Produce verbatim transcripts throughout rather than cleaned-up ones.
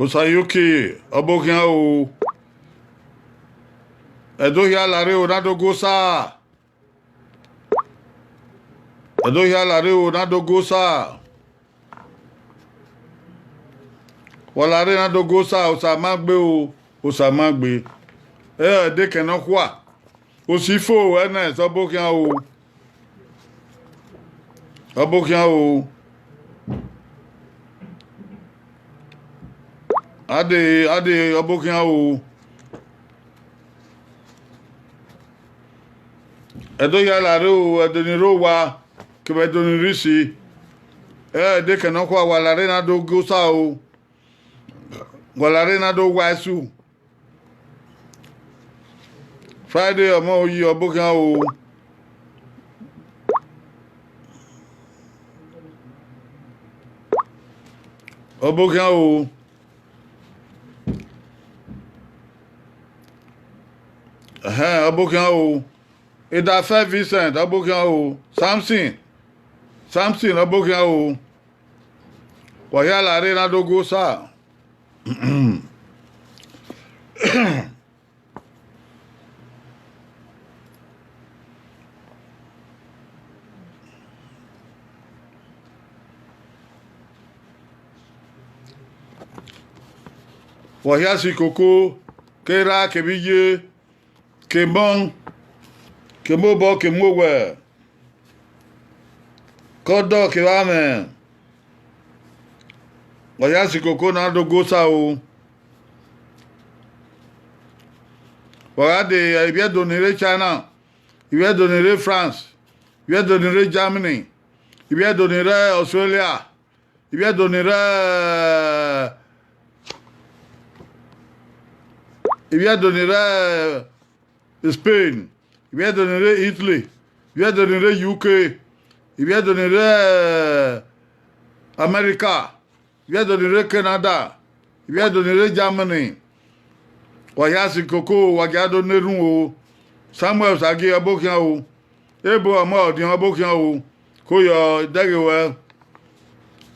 Osayoke, ọ bọ khian o. Ẹdo hia larre o, na do gu Osa. Ẹdo hia larre o, na do gu Osa. Wa larre na do gu Osa, Osa ma gbe o, Osa ma gbe. Ẹ, ẹdẹ kẹn ne ọ khua. Osi fo ẹnẹ, ọ bọ khian o. Ọ bọ khian o. Ade, ade, ọ bọ khian o. Ẹdo hia larre o, ẹdo ni rre owa, kevbe ẹdo ni rre isi. Ẹ, ẹdẹ kẹn ne ọ khua, wa larre na do gu Osa o. Wa larre na do wa ẹsu. Friday ọmọ oyi, ọ bọ khian o. Ọ bọ khian o. Ẹhẹn, ọ bọ khian o. Idafẹ Vincent, ọ bọ khian o. Samson, Samson, ọ bọ khian o. Wa hia larre na do gu Osa. Wa hia si koko, ke erha kevbe iye, ke emọ, ke emọ obọ, ke emọ owẹ, ke ọdọ kevbe amwẹ. Wa hia si koko na do gu Osa o. Wa gha de ivbi Ẹdo ni rre China, ivbi Ẹdo ni rre France, ivbi Ẹdo ni rre Germany, ivbi Ẹdo ni rre Australia, ivbi Ẹdo ni rre, ivbi Ẹdo ni rre Spain, ivbi Ẹdo ni rre Italy, ivbi Ẹdo ni rre U K, ivbi Ẹdo ni rre America, ivbi Ẹdo ni rre Canada, ivbi Ẹdo ni rre Germany. Wa hia si koko, wa gia do na erhunmwu o. Samuel Osagie, ọ bọ khian o. Ebo ọmọ ọdiọn, ọ bọ khian o. Ko yọ, dẹghe wẹ,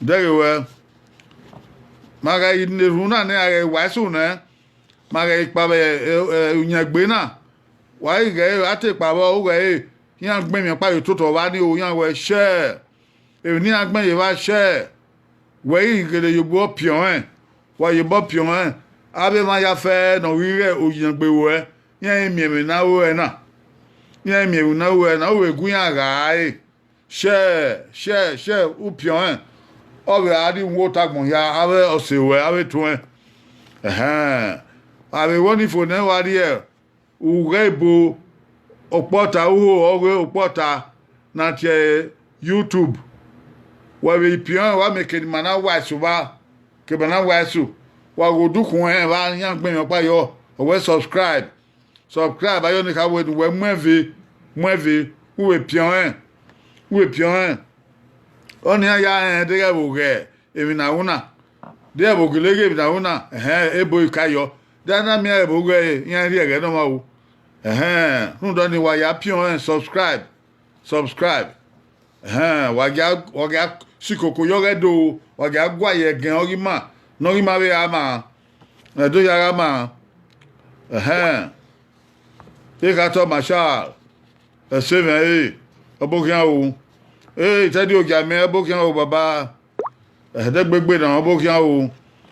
dẹghe wẹ. Ma gha na erhunmwu na nẹ, a gha wa ẹsu nẹ, ma gha kpa vbe, ẹ, ẹ, uyangbe na. Wa i ghẹ a te kpa vbe ughẹ iran gbẹn emwi ọkpa ye ototọ vba ni o, iran wẹ share. Emwi ne iran gbẹn ye evba share. Wẹ i gele ye obọ piọn rẹn, wa ye obọ piọn rẹn. Avbe emwa ya fẹ ne ọ ghi ghẹ uyangbe ruẹ, iran i miẹn emwi ne a ru ẹre na. Iran i miẹn emwi ne a ru ẹre na, u vbe gu iran gha re. Share, share, share, u piọn rẹn. Ọ vbe a rhie uhunmwu ota agbọn hia, avbe ọse ruẹ, avbe etuẹn. Ẹhẹn. A vbe wẹ ọnii fo nẹ, wa rhie ughẹ ebo ọkpọta, uho ọghe ọkpọta na tie YouTube. Wa vbe piọn rẹn, wa miẹn eke ne ima na wa ẹse vba, ke ima na wa ẹse. Wa ghe odukhunmwu ẹnrẹn vba, iran gbẹn emwi ọkpa yọ, ọ wẹ subscribe. Subscribe, ayọ ne kha wẹ ne uwẹ mu ẹn ve, mu ẹn ve, u vbe piọn rẹn, u vbe piọn rẹn. Ọnii iran ya rẹn deghẹ vbe oghẹ emwi ne a ru na, deghẹ vbe ogele ghe emwi ne a ru na, ẹhẹn, ebo i ka yọ. De a na miẹn ẹvbo oghẹ ẹre, iran rhie ẹghẹ ne ọmwa ru. Ẹhẹn, rhunmwuda ọnii, wa ya piọn rẹn subscribe, subscribe. Ẹhẹn, wa gia, wa gia si koko yọ ghẹ do, wa gia gua ye ẹgẹn ọghe ima, ne ọghe ima vbe gha ma, ẹdo hia gha ma. Ẹhẹn, Ekhatọ Marshal, ẹse mwẹ re, ọ bọ khian o. Ẹ, Teddy Ogiamẹ, ọ bọ khian o, baba. Ẹdẹgbegbe na ọ bọ khian o,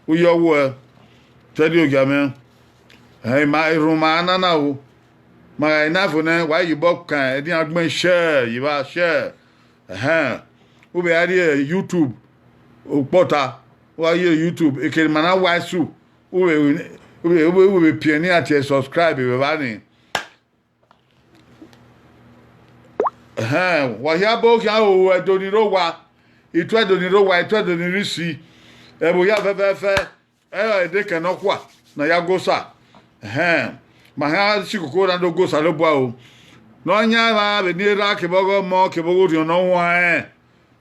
u yọ wuẹ, Teddy Ogiamẹ. Ẹhẹn, ima, erhunmwu ma na na o. Ma gha na fo nẹ, wa ye obọ kan ẹdẹ iran gbẹn share, ye evba share. Ẹhẹn, u vbe a rhie YouTube, okpọta, u gha ye YouTube, eke ne ima na wa ẹse, u vbe, u vbe, u vbe, u vbe piẹn ne iran tie subscribe vbe evba ni. Ẹhẹn, wa hia bọ khian o, Ẹdo ni rre owa, ituẹ Ẹdo ni rre owa, ituẹ Ẹdo ni rre isi, ẹvbo hia fẹfẹfẹ, ẹre ẹdẹ kẹ ne ọ khua ne a ya gu Osa. Ẹhẹn, ma hia si koko na do gu Osanobua o. Ne ọ yan emwa vbe eni erha kevbe ọghe ọmọ kevbe ọghe orhiọn ne ọ huanrẹn,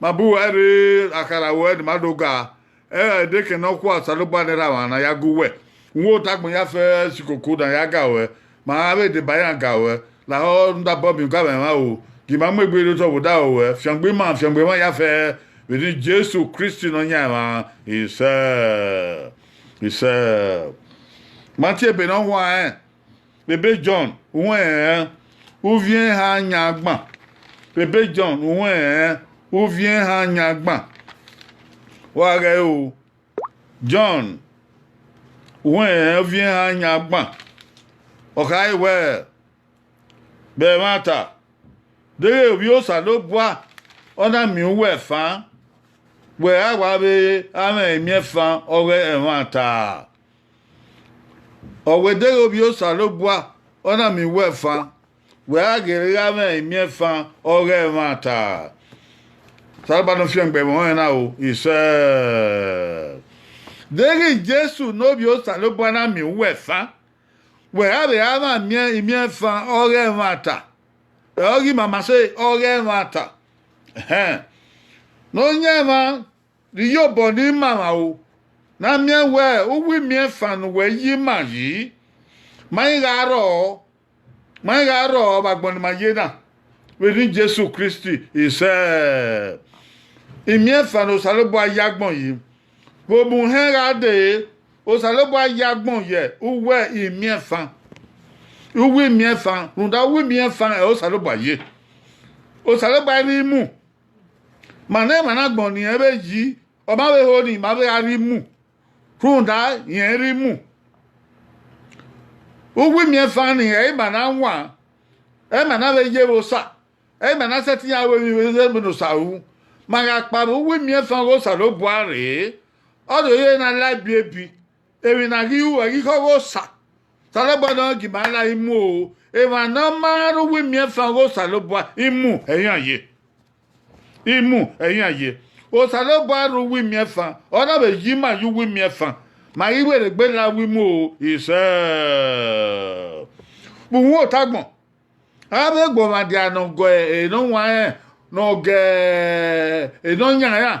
ma bu uwẹ rre, akhara ruẹ ne ima do ga. Ẹre ẹdẹ kẹ ne ọ khua, Osanobua ne erha mwa ne a ya gu uwẹ. Uhunmwu ota agbọn ya fẹ si koko ne a ya ga ruẹ, ma gha vbe deba iran ga ruẹ. Lahọ, rhunmwuda obọ miẹn ugamwẹ mwa o, gie ima mu egbe rre otọ vbe odaro ruẹ, fiangbe ima, fiangbe emwa ya fẹ, vbe eni Jesu Kristi Nọyaẹnmwa, isẹ. Isẹ. Ma tie ebe ne ọ huanrẹn. Bebe Jọn, uwẹn rẹn, uvie ehan yan agban. Bebe Jọn, uwẹn rẹn, uvie ehan yan agban. Wa ghẹ o, Jọn, uwẹn rẹn, uvie ehan yan agban. Ọ khare wẹẹ, vbe ẹmwata, deghẹ Ovbi Osanobua ọ na miẹn uwẹ fan, wẹ a wa vbe amwẹ imiẹnfan ọghe ẹmwata. Ọ wẹ deghẹ Ovbi Osanobua ọ na miẹn uwẹ fan, wẹ a gele gha mwẹ imiẹnfan ọghe ẹmwata. Osanobua ne ọ fiangbe ẹmwẹ ọnrẹn na o, isẹ. Deghẹ Jesu ne Ovbi Osanobua na miẹn uwẹ fan, wẹ a vbe a mwa miẹn imiẹnfan ọghe ẹmwata, ẹ, ọghe imamase ọghe ẹmwata. Ẹhẹn. Ne ọ yan emwa rhie obọ ne ima mwa o, ne a miẹn wẹ uwu imiẹnfan ne uwẹ yi ima yi, ma i gha rrọọ, ma i gha rrọọ vbe agbọn ne ima ye na, vbe eni Jesu Kristi, isẹ. Imiẹnfan ne Osanobua ya agbọn yi, vbe obọ uhẹn gha dee, Osanobua ya agbọn ye uwu imiẹnfan. Uwu imiẹnfan, rhunmwuda uwu imiẹnfan ẹre Osanobua ye. Osanobua i rhie imu. Ma ne emwa na agbọn ne irẹn vbe yi, ọ ma vbe ho ne ima vbe gha rhie imu, rhunmwuda irẹn rhie imu. Uwu imiẹnfan ni ẹre ima na wan, ẹre ima na vbe ye vbe Osa, ẹre ima na sẹtin ya ru emwi vbe ne Osa ru. Ma gha kpao vbe uwu imiẹnfan ọghe Osanobua rre, ọ do ye na la ebiebi. Emwi ne a ghi ru, ẹ ghi khọ ọghe Osa. Osanobua nọ gie ima la imu o. Emwa ne ọ ma rre uwu imiẹnfan ọghe Osanobua, imu ẹ i yan ye. Imu ẹ i yan ye. Osanobua rre uwu imiẹnfan, ọ na vbe yi ima ye uwu imiẹnfan. Ma ghi werriegbe la uwu imu o, isẹ. Vbe uhunmwu otagbọn, avbe egbọmwadia ne ọ gu ene ọ huanrẹn, ne ọ gu ene ọ yan iran,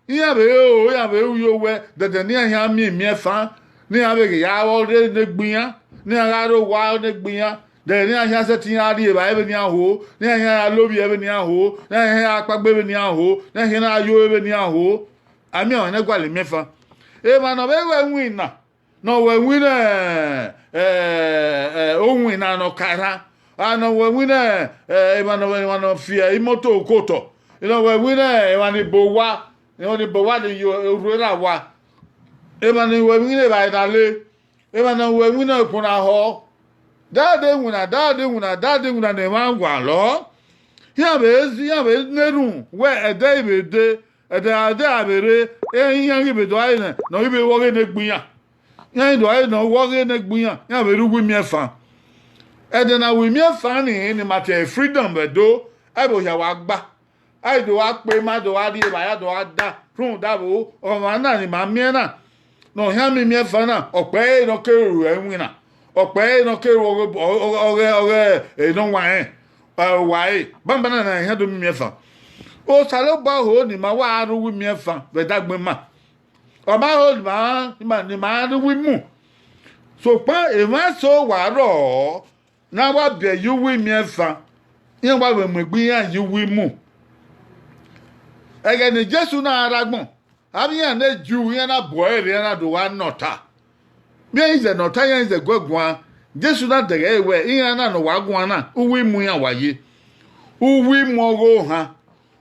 iran vbe ro, iran vbe ru ye owẹ, dẹdẹ ne iran khian miẹn imiẹnfan, ne iran vbe ghe ya rre ne egbe iran, ne iran gha rre owa ne egbe iran, dẹdẹ ne iran khian sẹtin ya rri evbare vbene iran ho, ne iran khian ya lovbiẹ vbene iran ho, ne iran khian ya kpaegbe vbene iran ho, ne iran khian na yo vbene iran ho. A miẹn ọmwa ne gualọ imiẹnfan. Emwa ne ọ vbe ru ẹwin na, ne ọ ru ẹwin ne, ẹ, ẹ, owinna ne ọ ka erhan, a ne ọ ru ẹwin ne, ẹ, emwa ne, emwa ne ọ fi imoto ke otọ, ne ọ ru ẹwin ne emwa ni bọ owa, emwa ni bọ owa ni ye orhu erha owa, emwa ni ru ẹwin ne evbare na le, emwa ne ọ ru ẹwin ne ẹkun na họ, dade winna, dade winna, dade winna ne emwa gualọ. Iran vbe, iran vbe na erhunmwu wẹ ẹdẹ i vbe dee, ẹdẹ, ẹdẹ a vbe rre, iran ghi vbe do a re nẹ, ne ọ ghi vbe ru ọghe ne egbe iran. Iran ghi do a re ne ọ ru ọghe ne egbe iran, iran vbe rre uwu imiẹnfan. Ẹdẹ ne a ru imiẹnfan ni, ne ima tie freedom vbe Ẹdo, a i vbe hia wa gba. A i do wa kpe, ma do wa rri evbare, a do wa da, rhunmwuda vbo, ọmwa na ne ima miẹn na, ne ọ khian miẹn imiẹnfan na, ọ kpẹre ne ọ kere ru ẹwinna, ọ kpẹre ne ọ kere ru ọghe, ọghe, ọghe, ene ọ wanrẹn, ẹ, uwa ẹre, banbanna ne a khian do miẹn imiẹnfan. Osanobua ho ne ima wa rre uwu imiẹnfan vbe ẹdẹ agbọn ima. Ọ ma ho ne ima, ima, ne ima rre uwu imu. Sokpan emwa eso wa rrọọ ne a wa biẹ ye uwu imiẹnfan, iran wa vbe mu egbe iran ye uwu imu. Ẹghẹ ne Jesu na rre agbọn, avbe iran ne Ju, iran na bu ẹre rre, iran na do gha nọ ọta. Vbe iran zẹ nọ ọta, iran zẹ gu ẹre guan. Jesu na dẹghe ẹre wẹẹ, iran na ne ọ wa guan na, uwu imu iran wa ye. Uwu imu ọghe ohan,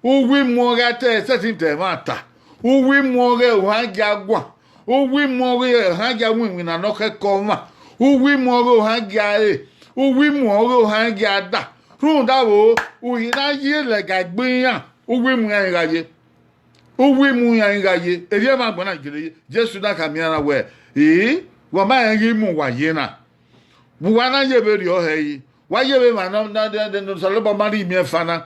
uwu imu ọghe a te sẹtin ta ẹmwata, uwu imu ọghe ohan gia guan, uwu imu ọghe ohan gia winwin na ne ọ khẹke ọmwa, uwu imu ọghe ohan gia re, uwu imu ọghe ohan gia da. Rhunmwuda vbo, uhi na ye lẹga egbe iran, uwu imu iran i gha ye. Uwu imu iran i gha ye, erriọ emwa agbọn na gele ye. Jesu na khama iran na wẹẹ, ee, wa ma rẹn ghi mu uwa ye na. Vbe uwa na ye vberriọ hẹ yi, wa ye vbe emwa ne, ne, ne, ne Osanobua ma rhie imiẹnfan na.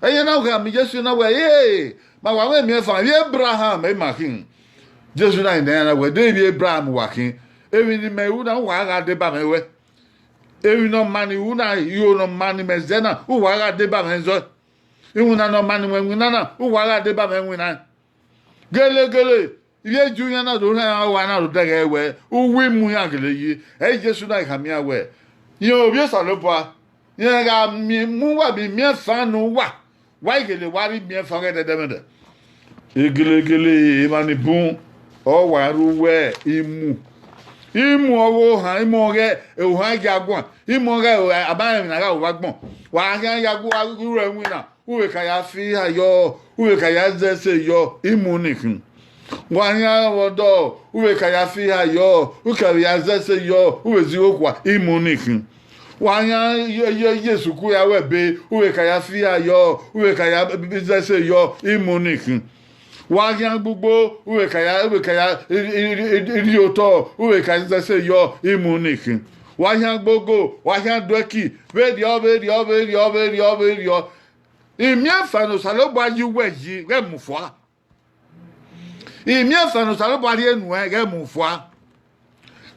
Ẹyẹ na khama Jesu na wẹẹ, ee, ma wa mwẹ imiẹnfan, ivbi Ebraham, ẹ i ma khin. Jesu na rhie nọ iran na wẹẹ, de ivbi Ebraham wa khin? Emwi ne imẹ ru na, uwa gha deba mwẹ ruẹ. Emwi ne ọ ma ne I ru na, iro ne ọ ma ne imẹ zẹ na, uwa gha deba mwẹ zẹ. Iwinna ne ọ ma ne imẹ winna na, uwa gha deba mwẹ winna. Gelegele, ivbi Ju iran na do rhan iran owa na do dẹghe ẹre wẹẹ, uwu imu iran gele ye. Ẹ i Jesu na khama iran wẹẹ, rẹn Ovbi Osanobua, rẹn gha miẹn, mu uwa miẹn imiẹnfan ne uwa, wa i gele wa rre imiẹnfan ọghe ẹdẹdẹmwẹdẹ. Gelegele emwa ni bun, Ọ wa rre uwẹ imu. Imu ọghe ohan, imu ọghe ohan gia guan, imu ọghe abaẹmwẹ na gha ru vbe agbọn. Wa khian ya gu ru ẹwinna, u vbe ka ya fi iha yọ, u vbe ka ya zẹ ẹse yọ, imu ni khin. Wa khian vbe ọdọ, u vbe ka ya fi iha yọ, u ka vbe ya zẹ ẹse yọ, u vbe zighi okhua, imu ni khin. Wa khian ye, ye, ye sukuru ya ru ẹbe, u vbe ka ya fi iha yọ, u vbe ka ya zẹ ẹse yọ, imu ni khin. Wa khian gbugbo, u vbe ka ya, u vbe ka ya rri otọ, u vbe ka zẹ ẹse yọ, imu ni khin. Wa khian gbe ogo, wa khian do ẹki, vberriọ, vberriọ, vberriọ, vberriọ, vberriọ. Imiẹnfan ne Osanobua ye uwẹ yi, ghẹ mu fua. Imiẹnfan ne Osanobua rhie nuẹn, ghẹ mu fua.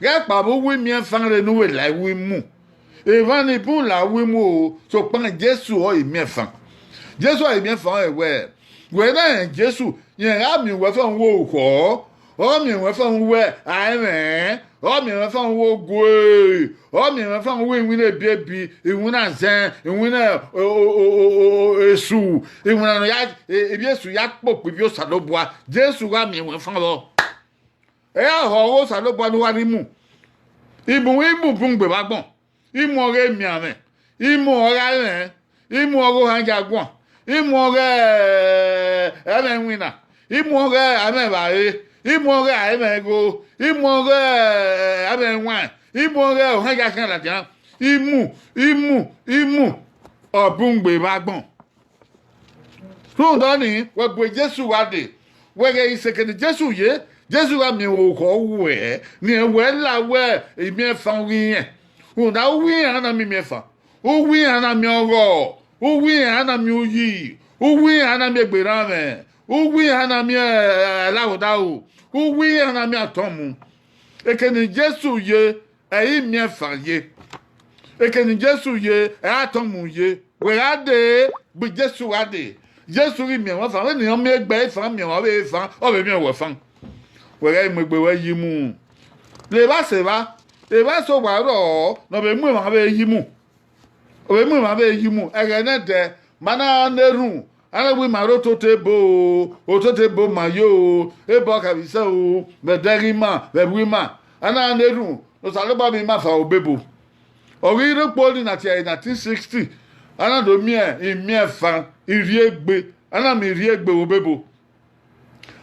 Ghẹ kpa vbe uwu imiẹnfan rre ne u vbe la iwu imu. Emwa ni bun la iwu imu o, sokpan Jesu ọre imiẹnfan. Jesu ọre imiẹnfan ọre wẹẹ, wẹ na rẹn Jesu, rẹn gha miẹn uwẹ fẹn vbe orukhọ, ọ miẹn uwẹ fẹn vbe uwu aẹmwẹ, ọ miẹn uwẹ fẹn vbe uwu ogue, ọ miẹn uwẹ fẹn vbe uwu iwinna ebiebi, iwinna azẹn, iwinna esu, iwinna ne ọ ya, ivbi esu ya kpokpo ivbi Osanobua, Jesu gha miẹn uwẹ fẹn vbọ. Ẹ i ra họ ọghe Osanobua ne uwa rhie imu. Imu, imu bun gbe vbe agbọn. Imu ọghe emianmwẹ, imu ọghe aẹmwẹ, imu ọghe ohan gia guan, imu ọghe aẹmwẹ iwinna, imu ọghe aẹmwẹ evbare, imu ọghe aẹmwẹ igho, imu ọghe aẹmwẹ iwain, imu ọghe ohan gia khian ladian. Imu, imu, imu, ọ bun gbe vbe agbọn. Rhunmwuda ọnii, wẹ bu Jesu gha dee, wẹ ghẹ i sẹ eke ne Jesu ye, Jesu gha miẹn orukhọ ruẹ, ne irẹn wẹ la wẹ imiẹnfan ghi rẹn. Rhunmwuda, uwu iran na miẹn imiẹnfan, uwu iran na miẹn ọghọ, uwu iran na miẹn uyi, uwu iran na miẹn egbe erhanmwẹ, uwu iran na miẹn, eh, ẹlavbo odaro, uwu iran na miẹn atọmwu. Eke ne Jesu ye, ẹ i re imiẹnfan ye. Eke ne Jesu ye, ẹ i re atọmwu ye. Wẹ gha dee, gbe Jesu gha dee. Jesu ghi miẹn mwẹ fan, vbene ọ miẹn egbe fan, miẹn ọmwa vbe fan, ọ vbe miẹn wẹ fan. Wẹ ghẹ mu egbe ruẹ yi imu. Levba sẹ evba, evba sẹ owa rrọọ ne ọ vbe mu emwa vbe yi imu. Ọ vbe mu emwa vbe yi imu, ẹghẹ nẹdẹ, ma na na erhunmwu, a na wẹ ima rre ototọ ebo o, ototọ ebo ma ye o, ebo ọ kha vbe isẹ o, vbe ẹdẹ ghe ima, vbe ẹvbo ima, a na na erhunmwu ne Osanobua miẹn ima fan obebo. Ọ ghi rre ukpo ni na tie nineteen sixty, a na do miẹn imiẹnfan irhiegbe, a na miẹn irhiegbe vbe obebo.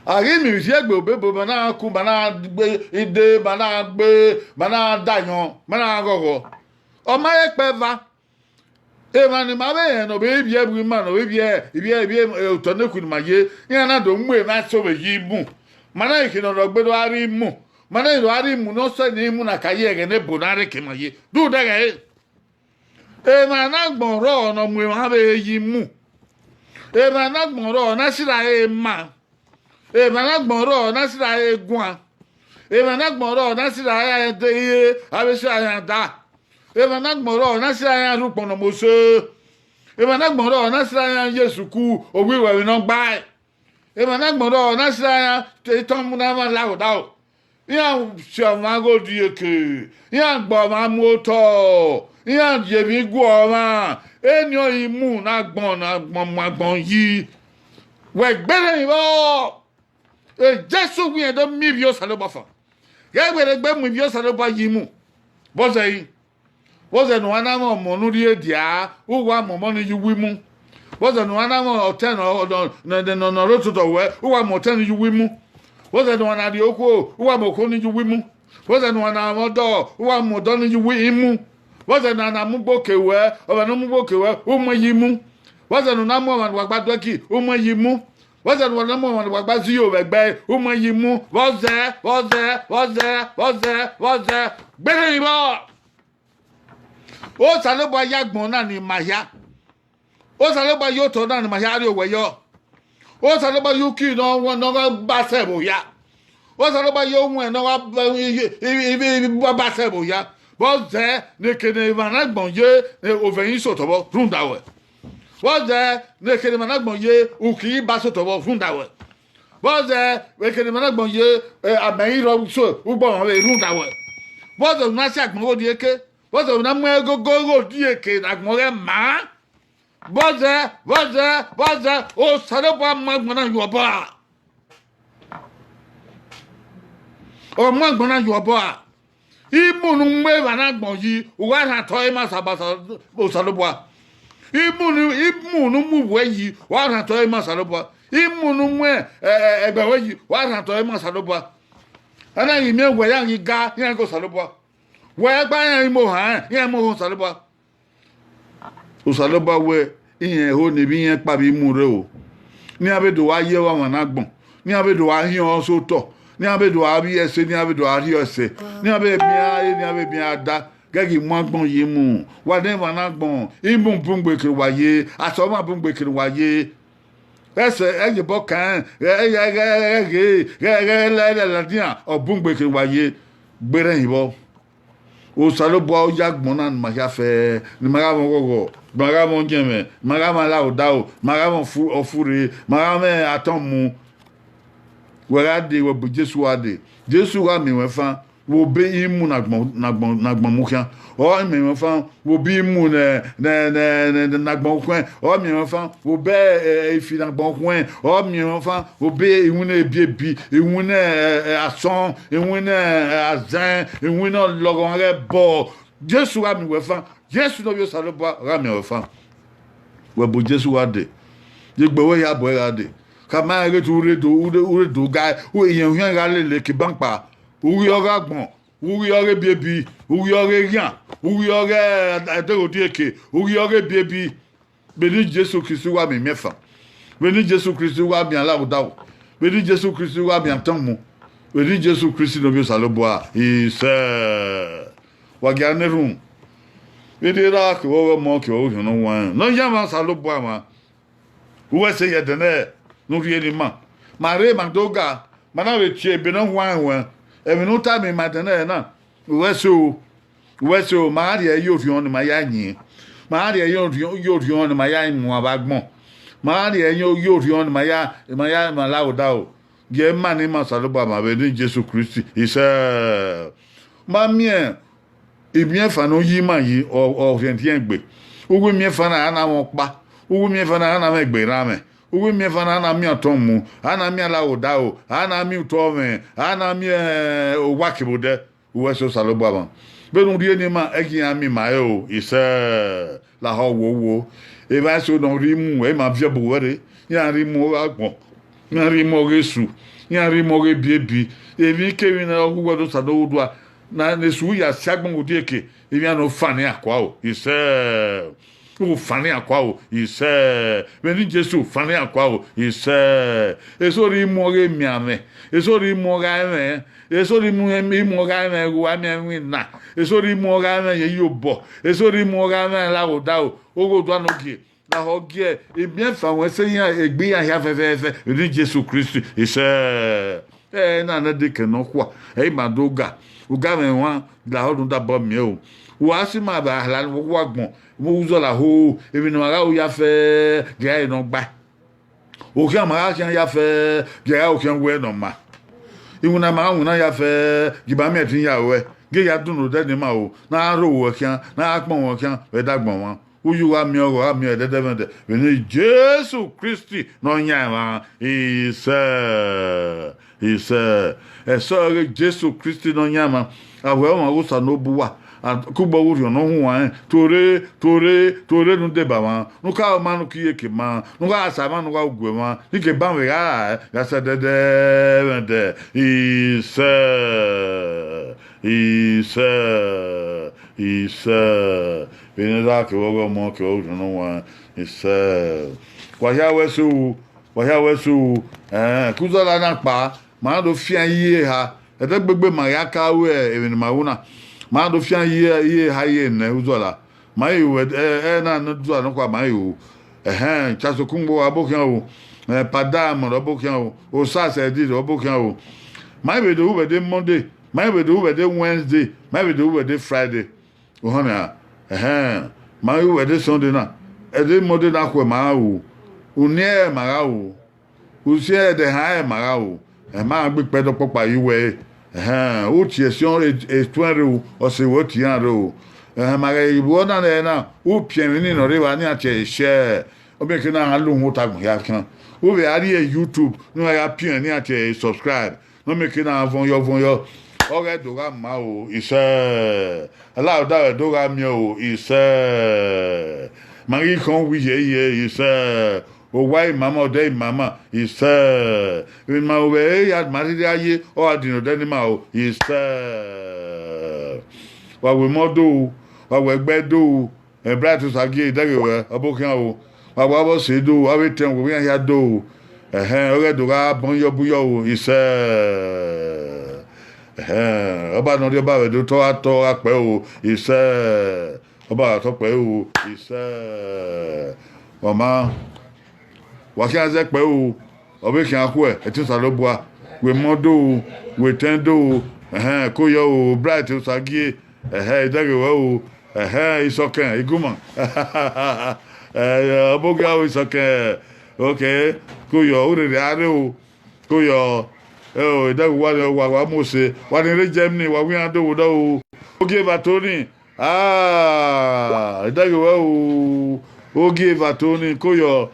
A ghi miẹn irhiegbe obebo, ma na ku, ma na gbe ide, ma na gbe, ma na da ayọn, ma na ghọghọ. Ọ ma he kpẹ eva. Emwa ne ima vbe rẹn ne ọ vbe ivbi ẹvbo ima, ne ọ vbe ivbi, ivbi, ivbi, eh, otọ nekhui ne ima ye, iran na do mu emwa eso vbe yi imu. Ma na khin ne ọ rhọgbe do gha rre imu. Ma na do gha rre imu ne ọ sẹ ne imu na ka ye ẹghẹ ne ebo na rre ke ima ye. Rhunmwuda ẹghẹ re, emwa ne agbọn rrọọ ne ọ mu emwa vbe yi imu. Emwa ne agbọn rrọọ na sirra ẹre ma. Emwa ne agbọn rrọọ na sirra ẹre guan. Emwa ne agbọn rrọọ na sirra ẹre de, avbe sirra iran da. Emwa ne agbọn rrọọ na sirra iran rhie ukpọn ne ọ mose. Emwa ne agbọn rrọọ na sirra iran ye sukuru, owiruẹ vbe ne ọ gbae. Emwa ne agbọn rrọọ na sirra iran te etọmwu na mwa la odaro. Iran si ọmwa ghe odieke, iran gbe ọmwa mu otọ, iran ye emwi gu ọmwa. Eni ọre imu ne agbọn, ne agbọn mu agbọn yi. Wẹ gberẹn vbọ, e Jesu wẹ irẹn do miẹn ivbi Osanobua fan. Ghẹ wẹ rhegbe mu ivbi Osanobua yi imu. Vbọzẹ i? Vbọzẹ ne uwa na mwẹ ọmọ ne u rhie dia, uwa mu ọmọ ni ye uwu imu? Vbọzẹ ne uwa na mwẹ ọtẹn ne ọ, ne, ne, ne, ne ọ rre ototọ ruẹ, uwa mu ọtẹn ni ye uwu imu? Vbọzẹ ne uwa na rhie okhuo, uwa mu okhuo ni ye uwu imu? Vbọzẹ ne uwa na mwẹ ọdọ, uwa mu ọdọ ni ye uwu imu? Vbọzẹ ne a na mu ugbo ke ruẹ, ọmwa ne ọ mu ugbo ke ruẹ, u mu ẹn yi imu? Vbọzẹ ne u na mu ọmwa ne uwa gba do ẹki, u mu ẹn yi imu? Vbọzẹ ne uwa na mu ọmwa ne uwa gba zẹ iyo vbe ẹgbẹe, u mu ẹn yi imu? Vbọzẹ, vbọzẹ, vbọzẹ, vbọzẹ, vbọzẹ, gberẹn vbọ. Osanobua ya agbọn na ne ima hia. Osanobua ya otọ na ne ima hia rrie owẹ yọ. Osanobua ya uki ne ọ, ne ọ gha ba sẹ vbe ohia. Osanobua ya owẹn ne ọ gha ba, i, i, i, i, ba, ba sẹ vbe ohia. Vbọzẹ ne eke ne emwa ne agbọn ye, ovẹn i sẹ otọ vbọ rhunmwuda ruẹ? Vbọzẹ ne eke ne emwa ne agbọn ye, uki i ba sẹ otọ vbọ rhunmwuda ruẹ? Vbọzẹ eke ne emwa ne agbọn ye, eh, amẹ i rrọọ so ugbọmwa vbe rhunmwuda ruẹ? Vbọzẹ u na si agbọn ghe odieke? Vbọzẹ u na mu ẹgogo ghe odieke ne agbọn ghẹ maa? Vbọzẹ, vbọzẹ, vbọzẹ, Osanobua mu agbọn na ye obọ ra? Ọ mu agbọn na ye obọ ra? Imu ne u mu evba na agbọn yi, u gha rhan otọ ẹre ma Osa-, Osanobua. Imu ne, imu ne u mu uwẹ yi, u gha rhan otọ ẹre ma Osanobua. Imu ne u mu, ẹ, ẹ, ẹgbẹe ruẹ yi, u gha rhan otọ ẹre ma Osanobua. A na ghi miẹn wẹ ya ghi ga, iran ghe Osanobua. Wẹ gba iran imo han, iran imo Osanobua. Osanobua wẹ, iran ho ne ivbi iran kpa vbe imu rre o. Ne iran vbe do wa ye ọmwa na agbọn, ne iran vbe do wa hiọn ọse otọ, ne iran vbe do wa vbiẹ ẹse, ne iran vbe do wa rhiọ ẹse, ne iran vbe miẹn aro, ne iran vbe miẹn ada, ghẹ ghi mu agbọn ye imu. Wa ne emwa na agbọn, imu bun gbe kere uwa ye, asọmwa bun gbe kere uwa ye. Ẹse, ẹ ye obọ kan, ghẹ, ghẹ, ghẹ, ghẹ, ghẹ, ghẹ, ghẹ, ladian, ọ bun gbe kere uwa ye, gberẹn hin vbọ. Osanobua ọ ya agbọn na ne ima hia fẹ, ne ima gha mwẹ ọghọghọ, ne ima gha mwẹ ọyẹnmwẹ, ne ima gha mwẹ alaghodaro, ne ima gha mwẹ ọfu-, ọfurre, ne ima gha mwẹ atọn mu. Wẹ gha dee, wẹ bu Jesu gha dee. Jesu gha miẹn ruẹ fan vbe obọ imu ne agbọn, ne agbọn, ne agbọn mu khian. Ọ miẹn ruẹ fan vbe obọ imu ne, ne, ne, ne, ne, ne agbọn khuẹn. Ọ miẹn ruẹ fan vbe obọ, eh, ifi ne agbọn khuẹn. Ọ miẹn ruẹ fan vbe obọ iwinna ebiebi, iwinna, eh, eh, asọn, iwinna, eh, azẹn, iwinna ọlọghọmwa ghẹ bọ. Jesu gha miẹn ruẹ fan, Jesu ne Ovbi Osanobua gha miẹn ruẹ fan. Wẹ bu Jesu gha dee, ye egbe ruẹ hia bu ẹre gha dee. Khama rẹn ghe te u rre do, u rre, u rre do ga, u, iyẹn ohian gha lele ke ibankpa. U ghi ọghe agbọn, u ghi ọghe ebiebi, u ghi ọghe eghian, u ghi ọghe adeghodieke, u ghi ọghe ebiebi. Vbene Jesu Kristi wa miẹn imẹ fan, vbene Jesu Kristi wa miẹn alaghodaro, vbene Jesu Kristi wa miẹn atọn mu, vbene Jesu Kristi ne Ovbi Osanobua, isẹ. Wa gia na erhunmwu, vbene erha kevbe ọghe Ọmọ kevbe Orhiọn Ne Ọ Huanrẹn, Nọyaẹnmwa Osanobua mwa. Uwẹ sẹ ye ẹdẹ nẹ ne u rhie ne ima. Ma rre ma do ga, ma na vbe tie ebe ne ọ huanrẹn ruẹn. Ẹmwẹ ne u tama ima ẹdẹ nẹ na, uwẹ sẹ o, uwẹ sẹ o, ma rhie ye orhiọn ne ima ya yin, ma rhie ye orhiọn, ye orhiọn ne ima ya muan vbe agbọn, ma rhie ye, ye orhiọn ne ima ya, ima ya ma la odaro. Gie ima ne ima Osanobua ma vbe eni Jesu Kristi. Isẹ, ma miẹn imiẹnfan ne u yi ima yi, ọ, ọ rhiẹnrhiẹn egbe. Uwu imiẹnfan na, a na mwẹ ọkpa. Uwu imiẹnfan na, a na mwẹ egbe erha mwẹ. Uwu imiẹnfan na, a na miẹn ọtọn mu, a na miẹn alaghodaro, a na miẹn utọ mwẹ, a na miẹn, eh, owa kevbe odẹ. Uwẹ sẹ Osanobua mwa. Vbene u rhie ne ima, ẹi gie iran miẹn ima ẹre o, isẹ. Lahọ wo wo. Evba eso ne ọ rhie imu, ẹ i ma viọ bu uwẹ rre. Iran rhie imu ọghe agbọn, iran rhie imu ọghe esu, iran rhie imu ọghe ebiebi. Emwikemwi ne ọ gu uwẹ ne Osanobua, na ne esu ya si agbọn odẹ eke, emwi iran ne ọ fan iran kua o, isẹ. U fan iran kua o, isẹ. Vbene Jesu fan iran kua o, isẹ. Eso rhie imu ọghe emianmwẹ, eso rhie imu ọghe aẹmwẹ, eso rhie imu, imu ọghe aẹmwẹ gho, aẹmwẹ iwinna, eso rhie imu ọghe aẹmwẹ ye iyobọ, eso rhie imu ọghe aẹmwẹ la odaro, oghodua ne ogie. Lahọ gie, imiẹnfan ruẹn sẹ iran, egbe iran hia fẹfẹfẹ vbene Jesu Kristi, isẹ. Ẹ na nẹ deke nọkhua, ẹ i ma do ga, u ga mwẹ emwa lahọ ne u dabọ miẹn o. Wa si ma vbe ahla ne uwa agbọn, vbe uzọla ho, emwi ne ma gha ru ya fẹ, gie a re ne ọ gbae. Okhian ma gha khian ya fẹ, gie a gha okhian wẹ ne ọ ma. Iwinna ma gha winna ya fẹ, gie ima miẹn ẹtin ya ruẹ, gie ya dunu odẹ ne ima ro, ne a rho ruẹ khian, ne a kpọnmwẹ ruẹ khian vbe ẹdagbọn mwa. Uyi gha miẹn ọghọ, gha miẹn ẹdẹdẹmwẹdẹ vbene Jesu Kristi ne ọ yan emwa, isẹ. Isẹ. Ẹsọhẹ ọghe Jesu Kristi Nọyaẹnmwa, a wẹ ọmwa ghe Osanobua, a kugbe ọghe Orhiọn Ne Ọ Huanrẹn, tuorre, tuorre, tuorre ne u deba mwa, ne u ka ru ma ne u ka iyeke ma, ne u gha sa mwa ne u gha ru ugue mwa, ne I ke ban vbe gha rae, gha sẹ ẹdẹdẹmwẹdẹ. Isẹ. Isẹ. Isẹ. Vbene Erha kevbe ọghe Ọmọ kevbe Orhiọn Ne Ọ Huanrẹn, isẹ. Wa hia wẹ ẹse o, wa hia wẹ ẹse o, ẹn, ke uzọla na kpa, ma na do fian iye eha, ẹdẹgbegbe ma ya ka ru emwi ne ima ru na, ma na do fian iye, iye eha iye enẹ uzọla. Ma i ru ẹdẹ, ẹ, ẹ na ne uzọla nọkhua ma i ru. Ẹhẹn, Chasokungbo ọbokhian o, ẹ, Padam ọbokhian o, Osas Edit ọbokhian o. Ma i vbe do ru vbe ẹdẹ Monday, ma i vbe do ru vbe ẹdẹ Wednesday, ma i vbe do ru vbe ẹdẹ Friday. Ohan mẹ a, ẹhẹn, ma i ru vbe ẹdẹ Sunday na, ẹdẹ Monday na khuẹ ma gha ru, uniẹn ma gha ru. Usiẹn ẹdẹ ehan ẹre ma gha ru, ẹ ma gbe ikpẹdẹ ọkpọkpa ye uwẹ ẹre. Ẹhẹn, u tie ẹse etuẹn rre o, ọse ruẹ tie iran rre o. Ẹhẹn, ma ghẹ vbe ọna nẹ na, u piẹn emwi ni ne ọ rre evba ne iran tie ẹre share. Ọ miẹn ke na gha lo uhunmwu otagbọn hia khian. U vbe a rrie YouTube, ne uwa ya piẹn ne iran tie ẹre subscribe. Ne ọ miẹn eke na vọnyọ vọnyọ, ọ ghẹ do gha ma o, isẹ. Alauda vbe do gha miẹn o, isẹ. Ma ghi khọn wi ye ye, isẹ. Owa imama, ọdẹ imama, isẹ. Vbe ima vbe ya ma rhirhi a ye, ọ gha dinna ọdẹ ne ima o, isẹ. Wa wẹ emọ do, wa wẹ ẹgbẹ do, Bright Osagie, idẹghe wẹ, ọ bọ khian o. Wa wẹ avbe ọse do, avbe etẹn wẹ iran hia do. Ẹhẹn, ọ ghẹ do gha bọ yọ bu yọ o, isẹ. Ẹhẹn, ọba ne ọ rhie ọba vbe do tọ gha tọ gha kpẹ o, isẹ. Ọba gha tọ kpẹ o, isẹ. Ọ ma, wa khian zẹ kpẹ o, ọ vbe khian khuẹ ẹtin Osanobua, wẹ emọ do, wẹ etẹn do, ẹhẹn, ko yọ o, Bright Osagie, ẹhẹn, idẹghe wẹ o, ẹhẹn, Isọkẹn, Iguma. Ẹ, ọ bọ khian o, Isọkẹn, okay, ko yọ, u rherhe a rre o, ko yọ, ẹ o, idẹghe uwa ni, wa, wa mu ose, wa ni rre Germany, wa wẹ iran do vbe odọ o, Ogie Eva Tony, ah, idẹghe wẹ o, Ogie Eva Tony, ko yọ,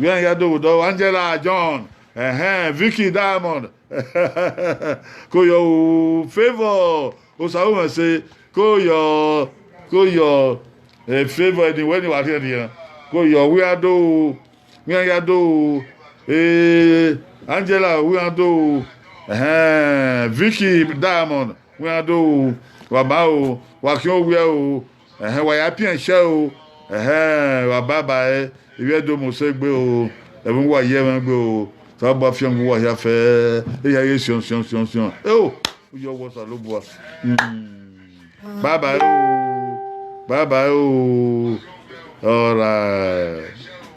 wẹ iran hia do vbe odọ, Angela John, ẹhẹn, Vicky Diamond, ko yọ o, Favour Osaruwẹse, ko yọ, ko yọ, e Favour ni wẹ ni wa rhiẹnrhiẹn, ko yọ, wẹ iran do, wẹ iran hia do, e Angela, wẹ iran do, ẹhẹn, Vicky Diamond, wẹ iran do, wa ma o, wa khian owiẹ o, ẹhẹn, wa ya piẹn ẹshẹ o, ẹhẹn, wa bye bye, ivbi Ẹdo mu ose gbe o, ẹvbo uwa ye ẹmwẹ gbe o, Osanobua fian gu uwa hia fẹ, ehia ye siọn siọn siọn siọn, eo, u yọ wẹ Osanobua. Mm. Bye bye o, bye bye o, alright.